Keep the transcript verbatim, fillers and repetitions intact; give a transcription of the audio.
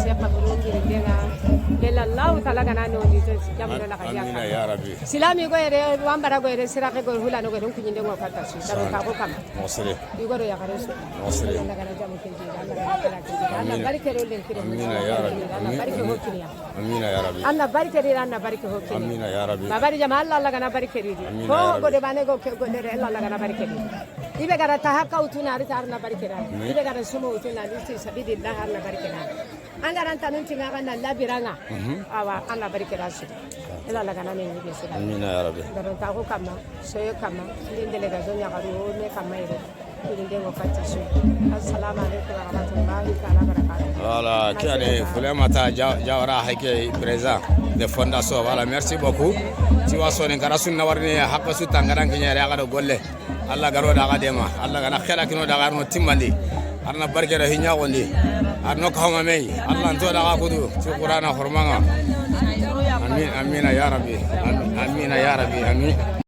Cheikh Abdou Kirindenga. Lela Allahu Taala gana no ni to jamu la kadiya. Amina ya Rabbi. Silami go yere, wambara go yere, sirake go, hulano go yere, kunyinde go kata su. Daro ka go kama. Mosere. Yugo do ya kare su. Mosere. Alla gana jamu ke ji. Alla barke do le kire. Amina ya Rabbi. Alla barke ho kiriya. Amina ya Rabbi. Alla barke de, Alla barke ho kiriya. Amina ya Rabbi. Babari jama Alla, Alla gana barke de. Amina ya Rabbi. Go de bane go ke go de Alla, Alla gana barke de. Ibe gara ta haka utuna ari ta arna barke da. Ibe gara sumo utuna ari ti sabilillah arna barke da. An ga ra nta nun tinga ga na labiranga. Awa, an na barke da su. Ila la gana ne ni be su da. Amina ya Rabbi. Daron ta ko kama, soyo kama, ndin délégation ya garu me kama ire. Ndin dengo kati su. Assalamu alaikum wa rahmatullahi ta'ala wa barakatuh. Voilà, qui est Fulemata Dia-, Diawara Hake, président de fondation. Voilà, merci beaucoup. Ti wa Soninkara su na warni haqe su tangana kiɲere ya ga do golle. Alla garo da ga dema, Alla gana xera kino da ga no timmandi. Arna barke da hinya gondi. Arno ko ma mei, Alla nto da ga kudu, ci Qur'ana hormanga. Amin, amina ya Rabbi. Amin, amina ya Rabbi. Amin.